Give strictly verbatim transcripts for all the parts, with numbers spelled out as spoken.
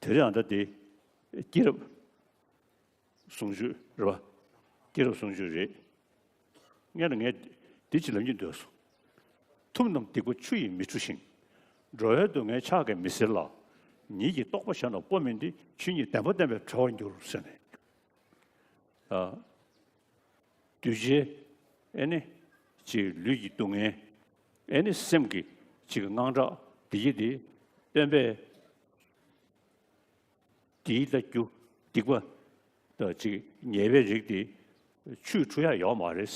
དེ་རིང་ཨ་ད་དེ་སྐྱེས་རབས་གསུང་ཆོས་རེད་པ། སྐྱེས་རབས་གསུང་ཆོས་རེད། སྔོན་ལ་ངས་འདི་ཅིག་ལབ་སྙིང་འདོད་སོང་། ཐུབ་རྣམས་སྡིག་པ་ཆུ་ཡིས་མི་འཁྲུ་ཞིང་། འགྲོ་བའི་སྡུག་བསྔལ་ཕྱག་གིས་མི་སེལ་ལ། ཉིད་ཀྱི་རྟོགས་པ་གཞན་ལ་སྤོ་མིན་ཏེ། ཆོས་ཉིད་བདེན་པ་བསྟན་པས་གྲོལ་བར་འགྱུར་ཟེར་ནས། ཨ། འདུས་བྱས་ཨེ་ནི་ཅིག་ལུས་ཀྱི་སྡུག་བསྔལ། ཨེ་ནི་སེམས་ཀྱི་ཅིག་དངངས་སྐྲག་འདི་ཡི་དེ་སྟོན་པས་དེའི་ལྟ་རྒྱུ་སྡིག་པ་དང་ཅིག་ཉེས་པའི་རིགས་དེ་ཆུས་འཁྲུ་ཡག་ཡོད་མ་རེད།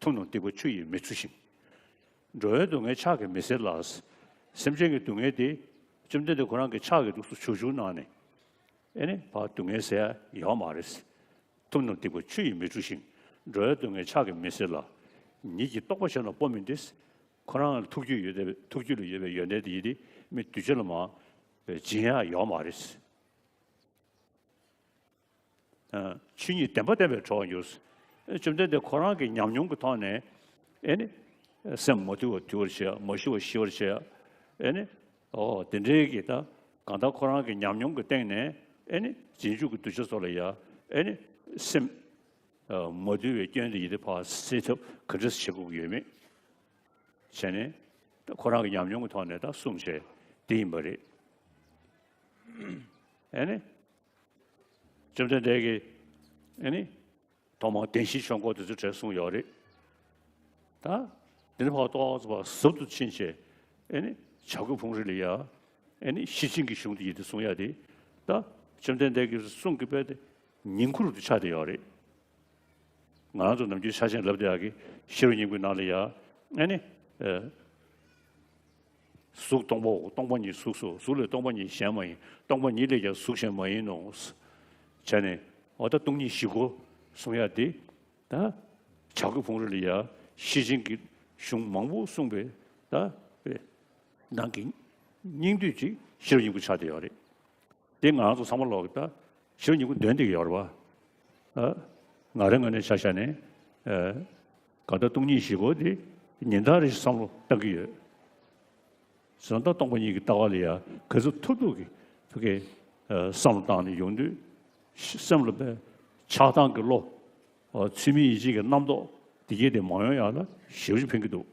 ཐུབ་རྣམས་སྡིག་པ་ཆུ་ཡིས་མི་འཁྲུ་ཞིང་། འགྲོ་བའི་སྡུག་བསྔལ་ཕྱག་གིས་མི་སེལ་ལ། སེམས་ཅན་གྱི་སྡུག་བསྔལ་དེ་བཅོམ་ལྡན་འདས་ཁོ་རང་གི་ཕྱག་གིས་འདུག་སེ་བྱུག་བྱུག་གནང་ནས་ཨེ་ནི་ཕར་སྡུག་བསྔལ་སེལ་ཡག་ཡོད་མ་རེད། ཐུབ་རྣམས་སྡིག་པ་ཆུ་ཡིས་མི་འཁྲུ་ཞིང་། འགྲོ་བའི་སྡུག་བསྔལ་ཕྱག་གིས་མི་སེལ་ལ། ཉིད་ཀྱི་རྟོགས་པ་གཞན་ལ་སྤོ་མིན་ཏེ། ཁོ་རང་ལ་ཐུགས་རྒྱུད་ཡོད་པའི་ཐུགས་རྒྱུད་ལ་ཡོད་པའི་ཡོན་ཏན་དེ་ཡིན་ཏེ་མི་གདུལ་བྱ་ལ་མར་སྦྱིན་ཡག་ཡོད་མ་རེད། ཨ། ཆོས་ཉིད་བདེན་པ་བསྟན་པས་གྲོལ་བར་འགྱུར། བཅོམ་ལྡན་འདས་ཁོ་རང་གི་ཉམས་མྱོང་གི་ཐོག་ནས་ཨེ་ནི་སེམས་མ་དུལ་བར་དུལ་བར་བྱེད་ཡག་མ་ཞི་བར་ཞི་བར་བྱེད་ཡག་ཨེ་ནི་ཨོ་དེ་འདྲའི་གི་ད་གང་ལྟར་ཁོ་རང་གི་ཉམས་མྱོང་གི་སྟེང་ནས་ཨེ་ནི་རྗེས་འཇུག་གི་གདུལ་བྱ་ཚོ་ལ་ཡ་ཨེ་ནི་སེམས་ཨ་མ་དུལ་བའི་སྐྱོན་དེ་ཡི་དེ་ཕར་སེལ་ཐབས་ག་འདྲ་བྱེད་དགོས་ཀྱི་ཡོད་མེད་བྱས་ནས་ད་ཁོ་རང་གི་ཉམས་མྱོང་གི་ཐོག་ནས་ད་གསུངས་བྱས་དེ་ཡིན་པ་རེད། ཨེ་ནི་བཅོམ་ལྡན་འདས་ཀྱིས་ཨེ་ནི་ཐོག་མར་བདེན་བཞིའི་ཆོས་འཁོར་དེ་ཚོ་གྲས་གསུངས་ཡོད་རེད། ད་འདི་ནས་ཕར་ཏོག་ཙམ་ཕར་ཟབ་ཏུ་ཕྱིན་བྱས་ཨེ་ནི་བྱ་རྒོད་ཕུང་རི་ལ་ཡ་ཨེ་ནི་ཤེར་ཕྱིན་གྱི་གཞུང་དེ་ཡི་དེ་གསུང་ཡག་དེ་ད་བཅོམ་ལྡན་འདས་ཀྱི་གསུང་གི་དཔེ་དེ་ཉིང་ཁུ་རུ་དེ་ཆགས་བསྡད་ཡོད་རེད། ང་རང་ཚོ་ནམ་རྒྱུན་ཆ་ཤས་ལབ་བསྡད་ཡག་གི་ཤེས་རབ་སྙིང་པོའི་ནང་ལ་ཡ་ཨེ་ནི་ཨ་གཟུགས་སྟོང་པའོ། སྟོང་པ་ཉིད་གཟུགས་སོ། གཟུགས་ལས་སྟོང་པ་ཉིད་གཞན་མ་ཡིན། སྟོང་པ་ཉིད་ལས་ཀྱང་གཟུགས་གཞན་མ་ཡིན་ནོ། བྱས་ནས་འོ་ད་སྟོང་ཉིད་བཞི་པོ་གསུང་ཡག་དེ་ད་བྱ་རྒོད་ཕུང་རི་ལ་ཡ་ཤེར་ཕྱིན་གྱི་གཞུང་མང་པོ་གསུངས་པའི་ད་ནང་གི་སྙིང་བསྡུས་ཅིག་ཤེས་རབ་སྙིང་པོ་ཆགས་བསྡད་ཡོད་རེད། དེ་ང་རང་ཚོ་ཚང་མ་ལོག་གི་ད་ཤེས་རབ་སྙིང་པོ་འདོན་བསྡད་ཀྱི་ཡོད་རེད་པ། ཨ། ང་རའི་ངོས་ནས་ཆ་བཞག་ནས་ཨ་གང་ལྟར་སྟོང་ཉིད་བཞི་པོ་དེ་ཉིན་ལྟར་རེ་བཞིན་བསམ་བློ་བཏང་གི་ཡོད། བྱས་ཙང་ད་སྟོང་པ་ཉིད་ཀྱི་ལྟ་བ་ལ་ཡ་ག་ཚོད་ཐུབ་ཐུབ་ཀྱིས་ཕ་གིའི་ཨ་བསམ་བློ་བཏང་ནས་ཡོང་དུས་སེམས་ལ་དཔེ་ཆགས་སྡང་གི་བློ། ཨ། ཚུལ་མིན་ཡིད་བྱེད་ཀྱི་རྣམ་རྟོག་དེ་གས་དེ་མ་ཡོང་ཡག་ལ་ཞེ་པོ་ཅིག་ཕན་གྱི་འདུག་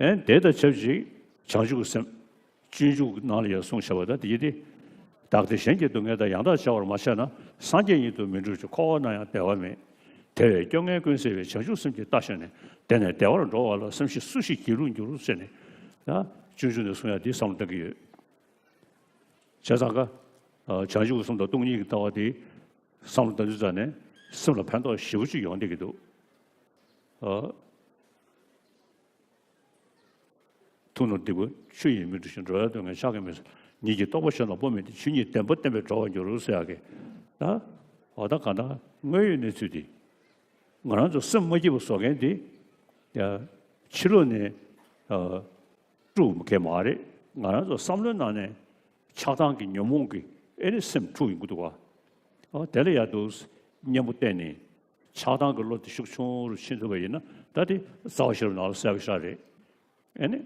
ཨེ་དེ་དང་ཆབས་ཅིག་བྱང་ཆུབ་ཀྱི་སེམས། སྤྱོད་འཇུག་ནང་ལ་ཡང་གསུངས་བཞག་པ་ལྟར་དེ་ཡིན་ཏེ། བདག་བདེ་གཞན་གྱི་སྡུག་བསྔལ་དང་། ཡང་དག་བྱ་བར་མ་བྱས་ན། སངས་རྒྱས་ཉིད་དུ་མི་འགྲུབ་ཕྱིར། འཁོར་བ་ན་ཡང་བདེ་བ་མེད། དེ་བས་སྐྱོ་ངལ་ཀུན་སེལ་བའི། བྱང་ཆུབ་སེམས་ཀྱི་རྟ་ཞོན་ནས། དེ་ནས་བདེ་བར་འགྲོ་བ་ལ། སེམས་ཤེས་སུ་ཞིག་སྒྱིད་ལུག་འགྱུར། ཟེར་ནས་ད་སྤྱོད་འཇུག་ནས་གསུངས་ཡག་འདི་བསམ་བློ་བཏང་གི་ཡོད། བྱས་ཙང་ཀ་བྱང་ཆུབ་ཀྱི་སེམས་དང་སྟོང་ཉིད་ཀྱི་ལྟ་བ་དེ་བསམ་བློ་བཏང་དུས་ཙམ་ནས་སེམས་ལ་ཕན་ཐོགས་ཞེ་པོ་ཅིག་ཡོང་བསྡད་ཀྱི་འདུག་ཨ། ཐུབ་རྣམས་སྡིག་པ་ཆུ་ཡིས་མི་འཁྲུ་ཞིང་། འགྲོ་བའི་སྡུག་བསྔལ་ཕྱག་གིས་མི་སེལ། ཉིད་ཀྱི་རྟོགས་པ་གཞན་ལ་སྤོ་མིན་ཏེ། ཆོས་ཉིད་བདེན་པ་བསྟན་པས་གྲོལ་བར་འགྱུར། ཟེར་ཡག་གི་ད་འོ་ད་གང་ལྟར་དངོས་ཡོད་གནས་ཚུལ་འདི་ང་རང་ཚོ་སེམས་མ་སྐྱིད་པ་བཟོ་མཁན་འདི་ཕྱི་ལོགས་ནས་དཀྲུག་མཁན་མ་རེད། ང་རང་ཚོ་བསམ་བློའི་ནང་ནས་ཆགས་སྡང་གི་ཉོན་མོངས་ཀྱི་ཨེ་ནི་སེམས་འཁྲུག་ཡོང་གི་འདུག་ག་ཨོ་དེ་ལ་ཡ་འདུག་གཉེན་པོ་བསྟེན་ནས་ཆགས་སྡང་གི་བློ་དེ་ཤུགས་ཆུང་རུ་ཕྱིན་ཐུབ་པ་ཡིན་ན་ད་དེ་རྩ་བ་ཤེས་རབ་ནང་ལ་གསལ་པོ་ཞེ་དྲག་རེད། ཨེ་ནི་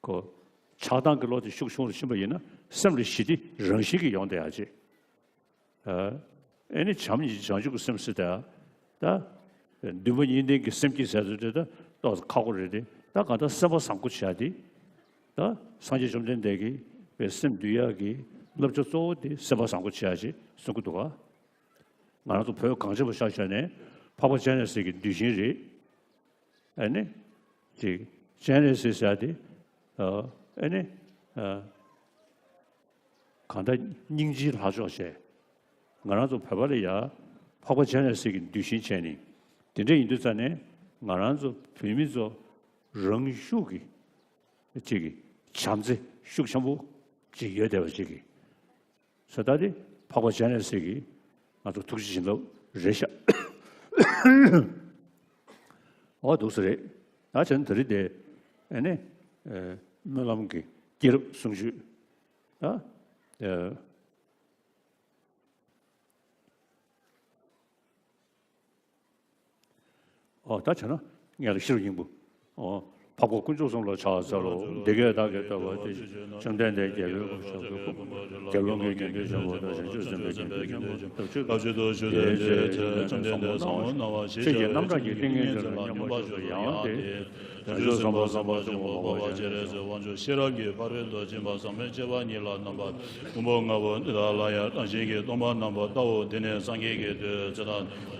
ཁོ་ཆགས་སྡང་གི་བློ་དེ་ཤུགས་ཆུང་རུ་ཕྱིན་པ་ཡིན་ན་སེམས་ལ་ཞི་བདེ་རང་བཞིན་གྱིས་ཡོང་བསྡད་ཡག་ཅིག་ཨ་ཨེ་ནི་བྱམས་སྙིང་རྗེ་བྱང་ཆུབ་ཀྱི་སེམས་ཟེར་ད་ད་འདུན་པ་གཉིས་ལྡན་གྱི་སེམས་བསྐྱེད་ཟེར་ཚུལ་དེ་ད་ཏོག་ཙམ་ཁག་པོ་རེད་དེ། ད་གང་ལྟར་སེམས་པ་བཟང་པོ་བྱ་དེ་ད་སངས་རྒྱས་བཅོམ་ལྡན་འདས་ཀྱིས་པའི་སེམས་འདུལ་ཡག་གི་བསླབ་བྱ་གཙོ་བོ་དེ་སེམས་པ་བཟང་པོ་བྱ་ཅེས་གསུང་གི་འདུག་ག་ང་རང་ཚོ་བོད་གངས་ཅན་པ་ཆ་བཞག་ནས་འཕགས་པ་སྤྱན་རས་གཟིགས་ཀྱི་གདུལ་ཞིང་རེད། ཨ་ནི་ཅིག་སྤྱན་རས་གཟིགས་ཟེར་ཡག་དེ་ཨ་ནི་ཨ་གང་ལྟར་སྙིང་རྗེའི་ལྷ་མཆོག་བྱས། ང་རང་ཚོ་བོད་པ་ལ་ཡ་འཕགས་པ་སྤྱན་རས་གཟིགས་ཀྱི་གདུལ་ཞིང་བྱས་ནས་དེ་འདྲ་ཡིན་དུས་ཙ་ནས་ང་རང་ཚོ་བོད་མི་ཚོ་རང་ཤུགས་ཀྱིས་ཅིག་གི་བྱམས་བརྩེ་ཤུགས་ཆེན་པོ་ཅིག་ཡོད་བསྡད་པ་ཅིག་གི་ས་ད་དེ་འཕགས་པ་སྤྱན་རས་གཟིགས་ཀྱིས་ང་ཚོ་ཐུགས་རྗེ་བྱིན་རླབས་རེད་ཤག་འོ་འདུག་སེ་རེད། ད་བྱས་ན་དེ་རིང་དེ་ཨ་ནི་ཨ་སྨོན་ལམ་གྱི་སྐྱེས་རབས་གསུང་ཆོས་ད་ཨ་ཨོ་ད་བྱས་ན་ངེད་ལ་ཤེས་རབ་སྙིང་པོ། ཨོ་འཕགས་པ་དཀོན་མཆོག་གསུམ་ལ་ཕྱག་འཚལ་ལོ། འདི་སྐད་བདག་གིས་བསྟོད་པ་འདི་ནི། བཅོམ་ལྡན་འདས་རྒྱལ་པོའི་གོ་ཆ་གི་སྐུ། དགེ་སློང་གི་དགེ་འདུན་ཆེན་པོ་དང་བྱང་ཆུབ་སེམས་དཔའི་དགེ་འདུན་ཆེན་པོ་ཐབས་ཆོས་བཀའ་བརྒྱུད་དུ་བཞུགས་ཏེ། དེ་ཚེ་བཅོམ་ལྡན་འདས་ཟབ་མོ་སྣང་བ་ཞེས་བྱ་བའི་ཆོས་ཀྱི་རྣམ་གྲངས་ཀྱི་ཏིང་ངེ་འཛིན་ལ་སྙོམས་པར་ཞུགས་པ་ཡང་སྟེ། བྱང་ཆུབ་སེམས་དཔའ་སེམས་དཔའ་ཆེན་པོ་འཕགས་པ་སྤྱན་རས་གཟིགས་དབང་ཕྱུག་ཤེས་རབ་ཀྱི་ཕ་རོལ་ཏུ་ཕྱིན་པ་ཟབ་མོའི་སྤྱོད་པ་ཉིད་ལ་རྣམ་པ་ཕུང་པོ་ལྔ་པོ་འདི་དག་ལ་ཡང་རང་བཞིན་གྱིས་སྟོང་པར་རྣམ་པར་བལྟའོ། དེ་ནས་སངས་རྒྱས་ཀྱིས་དེའི་ཚེ་ན་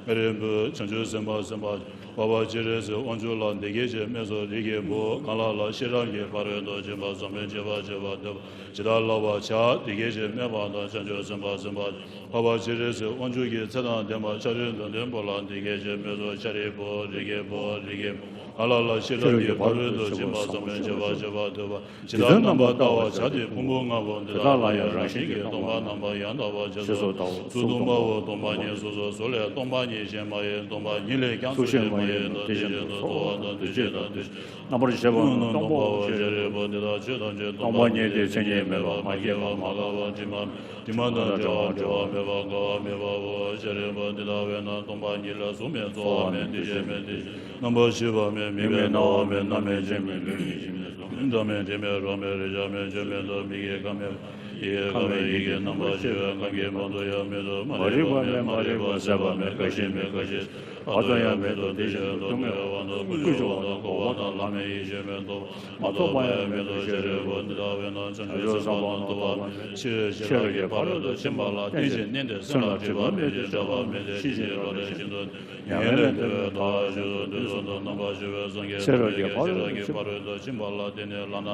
ཨ་རིའི་བུ་བྱང་ཆུབ་སེམས་དཔའ་སེམས་དཔའ་འཕགས་པ་སྤྱན་རས་གཟིགས་དབང་ཕྱུག་ལ་འདི་སྐད་ཅེས་སྨྲས་སོ། རིགས་ཀྱི་བུ་གང་ལ་ལ་ཤེས་རབ་ཀྱི་ཕ་རོལ་ཏུ་ཕྱིན་པ་ཟབ་མོའི་སྤྱོད་པ་སྤྱད་པར་འདོད་པ་ཇི་ལྟར་བསླབ་པར་བྱ། འདི་སྐད་ཅེས་སྨྲས་པ་དང་། བྱང་ཆུབ་སེམས་དཔའ་སེམས་དཔའ་འཕགས་པ་སྤྱན་རས་གཟིགས་དབང་ཕྱུག་གིས་ཚེ་དང་ལྡན་པ་ཤཱ་རིའི་དྭགས་ལྡན་པོ་ལ་འདི་སྐད་ཅེས་སྨྲས་སོ། ཤཱ་རིའི་བུ་རིགས་ཀྱི་བུ་རིགས་ཀྱི་བུ་གང་ལ་ལ་ཤེས་རབ་ཀྱི་ཕ་རོལ་ཏུ་ཕྱིན་པ་ཟབ་མོའི་སྤྱོད་པ་སྤྱད་པར་འདོད་པ་ཇི་ལྟར་རྣམ་པར་བལྟ་བར་བྱ་སྟེ། ཕུང་པོ་ལྔ་པོ་འདི་དག་ལ་ཡང་རང་བཞིན་གྱིས་སྟོང་པར་རྣམ་པར་ཡང་དག་པར་ཤེས་སོ། གཟུགས་སྟོང་པའོ། སྟོང་པ་ཉིད་གཟུགས་སོ། གཟུགས་ལས་སྟོང་པ་ཉིད་གཞན་མ་ཡིན། སྟོང་པ་ཉིད་ལས་ཀྱང་གཟུགས་གཞན་མ་ཡིན་ནོ། དེ་བཞིན་དུ་ཚོར་བ་དང་འདུ་བྱེད་དང་འདུ་བྱེད་རྣམ་པར་ཤེས་པ་རྣམས་སྟོང་པའོ། ཤཱ་རིའི་བུ་འདི་དག་ཆོས་ཐམས་ཅད་སྟོང་པ་ཉིད་དེ། མཚན་ཉིད་མེད་པ། མ་སྐྱེས་པ། མ་འགགས་པ། དྲི་མ་དྲི་མ་དང་བྲལ་བ། བྲི་བ་མེད་པ། འགག་པ་མེད་པའོ། ཤཱ་རིའི་བུ་འདི་ལྟ་བས་ན་སྟོང་པ་ཉིད་ལ་གཟུགས་མེད། ཚོར་བ་མེད། འདུ་བྱེད་མེད། དེ་བཞིན་རྣམ་པར་ཤེས་པ་མེད། མིག་མེད། རྣ་བ་མེད། སྣ་མེད། ལྕེ་མེད། ལུས་མེད། ཡིད་མེད། གཟུགས་མེད། སྒྲ་མེད། དྲི་མེད། རོ་མེད། རེག་བྱ་མེད། ཆོས་མེད་དོ། མིག་གི་ཁམས་མེད། ཡིད་ཀྱི་ཁམས་མེད། ཡིད་ཀྱི་རྣམ་པར་ཤེས་པའི་ཁམས་ཀྱི་བར་དུ་ཡང་མེད་དོ། མ་རིག་པ་མེད། མ་རིག་པ་ཟད་པ་མེད། རྒ་ཤི་མེད། རྒ་ཤི་བར་དུ་ཡང་མེད་དོ། དེ་བཞིན་དུ་སྡུག་བསྔལ་བ་དང་ཀུན་འབྱུང་བ་དང་འཁོར་བ་དང་ལྷག་མེད་ཡེ་ཤེས་མེད་དོ། མ་ཐོགས་པ་ཡང་མེད་དོ། ཤཱ་རིའི་བུ་འདི་ལྟ་བས་ན་བྱང་ཆུབ་སེམས་དཔའ་ཐོགས་པ་མེད། ཤེས་རབ་ཀྱི་ཕ་རོལ་ཏུ་ཕྱིན་པ་ལ་བརྟེན་ཅིང་གནས་ཏེ། སེམས་ལ་སྒྲིབ་པ་མེད་དེ། སྐྲག་པ་མེད་དེ། ཕྱིན་ཅི་ཐུབ་པའི་ཤིན་ཏུ་ཡ་ལས་འདས་པའི་མཐར་ཕྱིན་སོ། དུས་གསུམ་དུ་རྣམ་པར་ཤེས་པའི་སངས་རྒྱས་ཐམས་ཅད་ཀྱིས་ཤེས་རབ་ཀྱི་ཕ་རོལ་ཏུ་ཕྱིན་པ་ལ་བརྟེན་ནས་ལག་ན་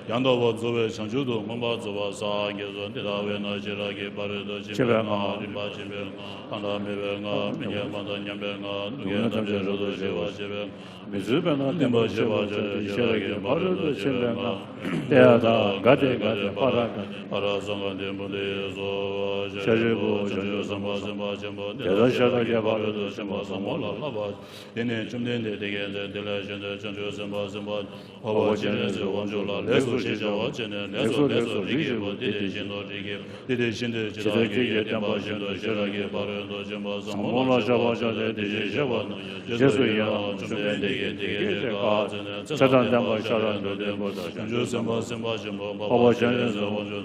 ཡང་དག་པར་རྫོགས་པའི་བྱང་ཆུབ་ཏུ་མངོན་པར་རྫོགས་པར་སངས་རྒྱས་སོ། འདི་ལྟ་བས་ན་ཤེས་རབ་ཀྱི་ཕ་རོལ་ཏུ་ཕྱིན་པའི་སྔགས། རིམ་པ་ཆེན་པོའི་སྔགས། གང་དག་མེད་པའི་སྔགས། མི་མཇེད་སྔགས་དང་མཉམ་པའི་སྔགས། སྡུག་བསྔལ་ཐམས་ཅད་རབ་ཏུ་ཞི་བར་བྱེད་པའི་སྔགས། མི་བཟོད་པའི་སྔགས། བསྟན་པ་བྱེ་བ་ཅན། ཤེས་རབ་ཀྱི་ཕ་རོལ་ཏུ་ཕྱིན་པའི་སྔགས། ཏདྱ་ཐཱ། ག་ཏེ་ག་ཏེ་པཱ་ར་ག་ཏེ། པཱ་ར་སཾ་ག་དྷེ་བྷཱུ་ཏི་ཡེ་སྭཱ་ཧཱ། ཤཱ་རིའི་བུ་བྱང་ཆུབ་སེམས་དཔའ་སེམས་དཔའ་ཆེན་པོ་འདི་དག་ཤེས་རབ་ཀྱི་ཕ་རོལ་ཏུ་ཕྱིན་པ་ཟབ་མོ་ལ་བསླབ་པར། དེ་ནས་བཅོམ་ལྡན་འདས་དེ་སྐད་ཟེར། དེ་ལས་གཞན་དུ་བྱང་ཆུབ་སེམས་དཔའ་སེམས་དཔའ་འཕགས་པ་སྤྱན་རས་གཟིགས་དབང་ཕྱུག་ལ་ལེགས་སོ་ཞེས་བྱ་བ་བྱས་ནས། ལེགས་སོ་ལེགས་སོ། རིགས་ཀྱི་བུ་དེ་དེ་བཞིན་དུ། རིགས་ཀྱི་བུ་དེ་དེ་བཞིན་དུ། ཇི་ལྟར་ཁྱེད་ཀྱིས་བསྟན་པ་བཞིན་དུ་ཤེས་རབ་ཀྱི་ཕ་རོལ་ཏུ་ཕྱིན་པ་ཟབ་མོ་ལ་ཤར་བ་བྱས་ཏེ། དེ་བཞིན་གཤེགས་པ་རྣམས་ཀྱང་རྗེས་སུ་ཡི་རང་ངོ་། བཅོམ་ལྡན་འདས་ཀྱིས་དེ་སྐད་ཅེས་བཀའ་སྩལ་ནས། ཚེ་དང་ལྡན་པ་ཤ་ར་དྭ་ཏིའི་བུ་དང་། བྱང་ཆུབ་སེམས་དཔའ་སེམས་དཔའ་ཆེན་པོ་འཕགས་པ་སྤྱན་རས་གཟིགས་དབང་ཕྱུག་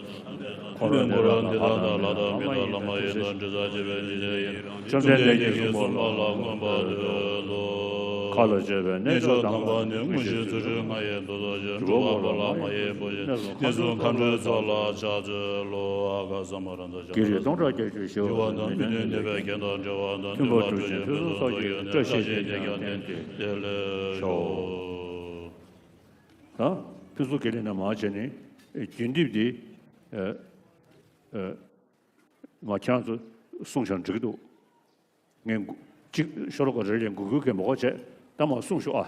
ཁོ་བོས་འཁོར་བ་འདི་དག་ནི་ལྷ་དང་མི་དང་ལྷ་མ་ཡིན་དང་དྲི་ཟར་བཅས་པའི་འཇིག་རྟེན་ཡིན། བཅོམ་ལྡན་འདས་ཀྱིས་གསུངས་པ་ལ་མངོན་པར་བསྟོད་དོ། མཁའ་ལ་སྤྱོད་པའི་རྣལ་འབྱོར་དམ་པ་ནི། དངོས་གཞི་རྫུ་འཕྲུལ་ལྔ་ཡིས་མདོར་བསྡུ་ཞིང་། སྒྲུབ་པ་པོ་ལ་མ་ཡིན་པོ་ཆེ། གནས་གསུམ་མཁའ་འགྲོའི་ཚོགས་ལ་ཕྱག་འཚལ་ལོ། ཨ་ག་ས་མ་ར་ཛ་ཤ་ཀ་ཏ་ས། བགེགས་རིགས་སྟོང་ཕྲག་བརྒྱད་ཅུ་ཞི་བ་དང་། མི་མཐུན་ནུས་པའི་རྐྱེན་དང་བྲལ་བ་དང་། མཐུན་པར་གྲུབ་ཅིང་ཕུན་སུམ་ཚོགས་ཀྱི་བཀྲ་ཤིས་དེས་ཀྱང་བརྟན་ཏེ། བདེ་ལེགས་ཤོག། ད་ཕུན་ཚོགས་དགེ་ལེགས་ནས་མར་བྱས་ནས་བརྒྱུད་འདེབས་འདི། ཨ་ཨ་ང་ཁྱེད་རང་ཚོ་གསུང་བྱས་ན་འགྲིག་གི་འདུག། ངས་གཅིག་ཤོ་ལོ་ཀ་རེ་ལ་འགུལ་འགུལ་གྱིས་མ་གོ་བྱས། ད་མར་གསུང་ཤོག་ཨ།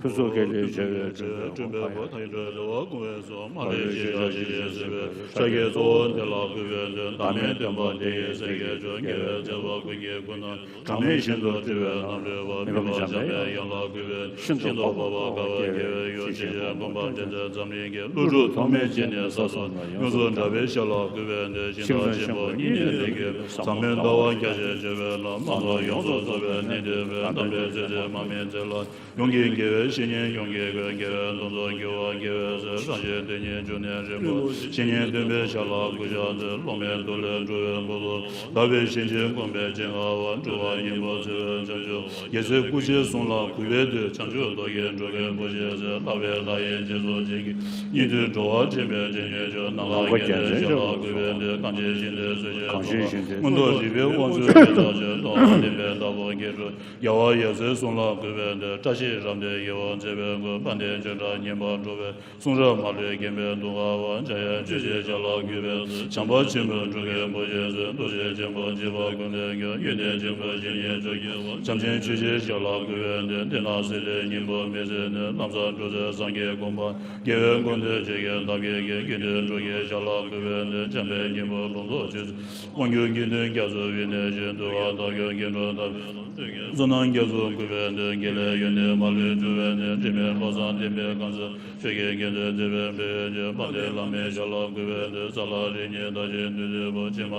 ཕུན་ཚོགས་དགེ་ལེགས་བྱེ་བའི་སྒྲོན་མེ་སྒྲོན་མེ་པོ་ཐལ་འགྱུར་བདེ་བ་སྐུ་འོད་གསལ། མ་ལུས་ཞི་བྱ་ཞི་བྱེད་སྲིད་པའི་ཕྱག་རྒྱའི་གཙོ་བོ་འདི་ལ་གུས་པས་འདུད། བདག་མེད་བདེན་པ་དེ་ཡི་སྲས་ཀྱི་མཆོག། རྒྱལ་བའི་བསྟན་པ་ཀུན་གྱི་སྐུ་ན། གྲངས་མེད་ཤིན་ཏུ་དྲི་བའི་རྣམ་རོལ་པ། མི་ཕམ་འཇམ་པའི་དབྱངས་ལ་གུས་པས་འདུད། ཤིན་ཏུ་འཕགས་པ་དགའ་བ་དགེ་བའི་ཡུལ། ཞེས་བྱ་དགོངས་པ་འགྲེལ་མཛད་འཛམ་གླིང་གི། ཀླུ་སྒྲུབ་ཐོགས་མེད་ཅན་ནི་ས་གསུམ་ན། ཡོངས་སུ་གྲགས་པའི་ཞལ་ལ་གུས་པས་འདུད། ཤིང་རྩ་ཆེན་པོ་གཉིས་ནི་ལས་གུས་པས། ཟབ་མོའི་ལྟ་བ་རྒྱ་ཆེར་སྤྱོད་པའི་བླ། མ་ཐོབ་ཡོངས་སུ་རྫོགས་པའི་གནས་བསྟན་པའི། གཏམས་པའི་ཚིག་དེ་སྨྲ་མི་ཚིག་ལ། ཡོངས་ཀྱི་དགེ་བའི་བཤེས་གཉེན་ཡོངས་ཀྱི་སྐུ། དགེ་བའི་དོན་དུ་སྐྱེ་བ་དགེ་བའི་ཚེ། རང་གཞན་དོན་གཉིས་འབྱུང་གནས་རིག་པ། བཤེས་གཉེན་སྟོན་པའི་ཞལ་ལ་གུས་ཕྱག་འཚལ། སློབ་མའི་མཐུ་ལས་གྲུབ་པའི་སྐུ་ཚུལ། དག་པའི་གཤིན་རྗེའི་དགོངས་པས་སྤྱན་སྔ་བ། སྤྲུལ་པ་སྙིང་པོར་བརྩེ་བའི་བྱང་ཆུབ། རྒྱལ་སྲས་སྐུ་ཕྱྭའི་གསུང་ལ་གུས་པས་འདུད། བྱང་ཆུབ་རྡོ་རྗེ་འགྲོ་ཀུན་པོ་ཆེའི་སྲས། ལྷག་པའི་ལྷ་ཡི་རྗེས་སུ་བྱིན་གྱིས། སྙིགས་དུས་འགྲོ་བ་འདྲེན་པའི་དྲིན་ཅན་མཆོག། ནམ་མཁའ་རྒྱལ་མཚན་ཞལ་ལ་གུས་པས་འདུད། གངས་ཅན་ཞིང་དུ་སྲོལ་གྱི་གངས་ཅན་ཞིང་དུ་མངོན་མཐོ་རིག་པའི་དབང་ཕྱུག་ཡོངས་རྫོགས་ཆོས། སྟོང་པ་བདེན་པའི་བདག་པོ་དགྱེས་གྲོལ། རྒྱལ་བ་ཡབ་སྲས་གསུང་ལ་གུས་པས་འདུད། བཀྲ་ཤིས་རབ་འདོད་ཡིད་འོང་མཛད་པའི་མགོན། དཔལ་ལྡན་ཆོས་གྲགས་ཉན་པར་འགྲོ་བའི། གསུང་རབ་མ་ལུས་མཁྱེན་པའི་གདུང་བ་བ། འཇམ་དབྱངས་ཆོས་རྗེའི་ཞལ་ལ་གུས་པས་འདུད། བྱམས་པ་ཆེན་པོས་འགྲོ་ཀུན་པོ་ཆེའི་སྲས། རྡོ་རྗེ་འཆང་ཁོ་འཇིགས་པ་ཀུན་ལས་སྐྱོབ། ཡོན་ཏན་ཆེན་པོ་བཤེས་གཉེན་མཆོག་གི། བྱམས་ཆེན་ཆོས་རྗེའི་ཞལ་ལ་གུས་པས་འདུད། འདི་ན་སྲིད་པའི་སྙིང་པོ་མི་ཟད་ནས། ལམ་བཟང་འགྲོ་ཚེ་སངས་རྒྱས་གོ་འཕང་། རྒྱལ་བའི་མགོན་དེ་ཆོས་ཀྱི་བདག་བསྐྱེད་ཀྱི། དགེ་འདུན་གྲོགས་ཀྱི་ཞལ་ལ་གུས་པས་འདུད། འཇམ་དཔལ་སྙིང་པོ་ལུང་རྟོགས་ཆོས། དབང་སྒྱུར་དགེ་འདུན་རྒྱ་མཚོའི་དབུས་ནས་བཞེངས། འདུལ་བ་དར་ཁྱབ་སྐྱེ་འགྲོ་དག་པའི་ལམ། བསོད་ནམས་རྒྱ་མཚོར་གུས་པས་འདུད། དགེ་ལེགས་ཡོན་ཏན་མ་ལུས་འགྲུབ། དྲི་མེད་བློ་བཟང་བསྟན་པའི་རྒྱལ་མཚན། ཆོས་ཀྱི་རྒྱལ་མཚན་བརྩེ་བའི་འབུལ་བའི་རྒྱན། དཔལ་ལྡན་བླ་མའི་ཞབས་ལ་གུས་པས་འདུད། ས་ལ་རིགས་ལྔའི་བདག་ཆེན་བདུད་འདུལ་བ། ཕྱི་མ་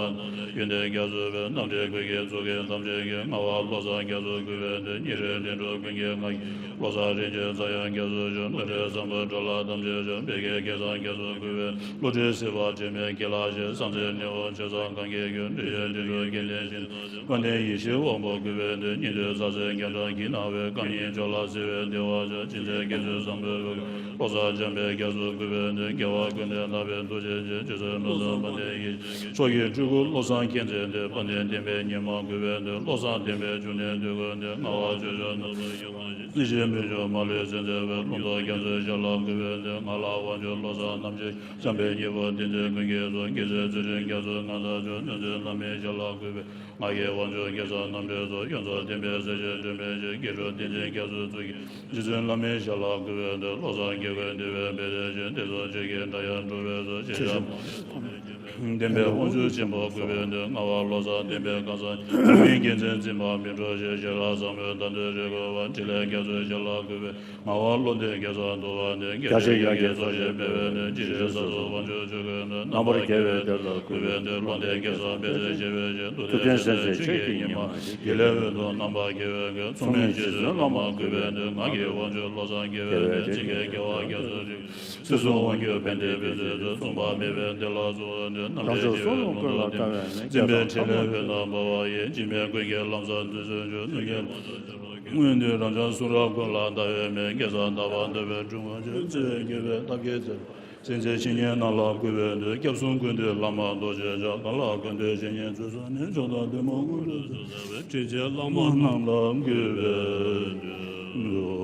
ཡོན་ཏན་རྒྱ་མཚོའི་དཔལ། རྣམ་འདྲེན་ཀུན་གྱི་གཙུག་གི་ཐམས་ཅད་ཀྱི། ངག་དབང་བློ་བཟང་རྒྱ་མཚོར་གུས་པས་འདུད། ཉི་རེ་འདི་འགྲོ་ཀུན་གྱི་ངག་གི། བློ་བཟང་རིན་ཆེན་རྩལ་དབྱངས་རྒྱ་མཚོར་ཕྱག་འདུལ་བའི་ཟབ་མོ་སྒྲ་ལ་ཐམས་ཅད་ཕྱག་འབད་མཁས་སྐལ་བཟང་རྒྱ་མཚོར་གུས་པས། བསླུ་བྲིད་སྲིད་པ་དྲི་མེད་གྱི་ལྷ་ཞེས། བསམ་གཏན་ནི་འོ་ཆོས་བཟང་གང་གིས་ཀྱང་། འདུལ་བྱེད་འདི་འགྲོ་རྒྱལ་བསྟན་ཞིང་། དཔལ་ལྡན་ཡེ་ཤེས་དབང་པོར་གུས་པས་འདུད། ཉི་ཟླའི་ས་གསེར་རྒྱན་དྲངས་ཀྱིས་གནང་བའི། རྐང་གཉིས་ཕྱོགས་ལ་གཟིགས་པའི་བདེ་བ་ཆེ། ཅི་མཛད་དགེ་ཚུལ་བཟང་པོའི་བུ། བློ་བཟང་འཇམ་དཔལ་རྒྱ་མཚོར་གུས་པས་འདུད། རྒྱལ་བ་ཀུན་ལས་བཏགས་པའི་ཐུགས་རྗེ་ཆེ། རྗེ་བཙུན་བློ་བཟང་དཔལ་ལྡན་ཡེ་ཤེས། མཆོག་གི་སྤྲུལ་སྐུ་བློ་བཟང་མཁྱེན་བརྩེ་འདི། དཔལ་ལྡན་བསྟན་པའི་ཉི་མར་གུས་པས་འདུད། བློ་བཟང་བསྟན་པའི་འབྱུང་གནས་འདོད་དགུ་འདི། ངག་དབང་ཆོས་སྐྱོང་རྣམ་པར་ཡོངས་པ་ཞེས། སྲིད་ཞིའི་མི་ཆོས་མ་ལུས་སྲིད་མཛད་པའི། ཀླུང་རྟ་རྒྱ་མཚོའི་ཞབས་ལ་གུས་པས་འདུད། ངག་ལ་དབང་ཕྱུག་བློ་བཟང་རྣམ་འབྱེད། འཇམ་དཔལ་སྙིང་པོ་བསྟན་འཛིན་ཀུན་གྱི་གཙོ། རྒྱལ་སྲས་ཚུལ་ཁྲིམས་རྒྱ་མཚོའི་མངའ་བདག་མཆོག། བསྟན་འཛིན་བླ་མའི་ཞབས་ལ་གུས་པས། ངག་གི་དབང་ཕྱུག་རྒྱལ་ཚབ་རྣམ་འདྲེན་ཚོགས། ཡོངས་རྫོགས་བསྟན་པའི་སྲས་ཆེན་སྒྲོན་མེ་བཞིན། དགེ་སྦྱོར་བསྟན་འཛིན་རྒྱ་མཚོའི་གཙུག་གི། རྗེ་བཙུན་བླ་མའི་ཞབས་ལ་གུས་པས་འདུད། བློ་བཟང་དགེ་བསྐོས་འདུལ་བའི་དཔལ་ལྡན་ཞིང་། བསྟན་སྲུང་ཆོས་ཀྱི་སྒྲ་དབྱངས་སྒྲོགས་པའི་མཚོ། ཞེས་བྱ་བསྟན་པའི་དབང་ཕྱུག་ཆེན་པོར་གུས་པས་འདུད། ངག་དབང་བློ་བཟང་བསྟན་པའི་རྒྱལ་མཚན། ཡུམ་གྱི་རྒྱལ་མཚན་འཛིན་པ་མི་འཕྲོགས་ཤིང་། ཞལ་ལག་ཟབ་མོའི་བདག་འདོད་རིགས་ཀུན་པ། ཕྲིན་ལས་རྒྱ་མཚོའི་ཞབས་ལ་གུས་པས། ངག་དབང་བློ་ལྡན་རྒྱལ་ཚབ་འདུལ་བ་འདི། རྒྱ་ཆེ་ཡ་གྱལ་ཚོགས་ཞེས་འབོད་པའི་ནི། ཇི་སྲིད་ས་གསུམ་དབང་ཕྱུག་ཆོས་ཀུན་ནི། རྣམ་པར་རྒྱལ་བའི་སྡེ་ལ་གུས་པས་འདུད། བློ་ལྡན་རྒྱལ་ཚབ་དཔལ་བརྩེགས་ཞེས་པའི་ཞིང་། ཐུབ་བསྟན་སེམས་ཅན་ཆོས་ཀྱི་ཉི་མ་ཞེས། དགེ་ལེགས་འོད་དུ་རྣམ་པར་རྒྱལ་བའི་མགོན། མཚུངས་མེད་རྗེ་བཙུན་བླ་མར་གུས་པས་འདུད། ངག་གི་དབང་ཕྱུག་བློ་བཟང་དགེ་བའི་ནི། ཚིག་གི་དགེ་བ་རྒྱ་མཚོའི་རིགས། སྲིད་གསུམ་དབང་སྒྱུར་ཕན་བདེའི་བུ་ཚོད་དུ། མཚུངས་པ་མེད་པའི་བདེ་ལ་སྩོལ་བར་འདུད། རྣམ་འདྲེན་ཆེ་བའི་ཀླུང་དུ་བསྟན་པའི་ནི། འཛིན་པའི་ཕྲིན་ལས་འོད་རྣམ་འབར་བ་ཡིས། འཇིགས་མེད་ཀུན་གྱི་ལམ་བཟང་འདི་སུ་འཇུག། མངོན་མཐོའི་རབ་འབྱམས་གསུང་རབ་ཀུན་ལ་བལྟ་བའི་མིག། རྒྱལ་ཚབ་དག་པ་འདུལ་བའི་སྤྲུལ་སྐུ་ཆེ། བརྩེ་བས་བསྐྱེད་པའི་ཐབས་མཁས་བརྩེ། སེམས་ཅན་བཤེས་གཉེན་རྣམས་ལ་གུས་པས་འདུད། སྐྱབས་གསུམ་ཀུན་འདུས་བླ་མ་རྡོ་རྗེ་འཆང་། གང་ལ་ཀུན་འདུས་བཤེས་གཉེན་ཚུལ་བཟང་ནི། མཆོག་དང་ཐུན་མོང་དངོས་གྲུབ་སྩོལ་མཛད་པའི། ཁྲིད་བྱེད་བླ་མ་རྣམས་ལ་གུས་པས་འདུད།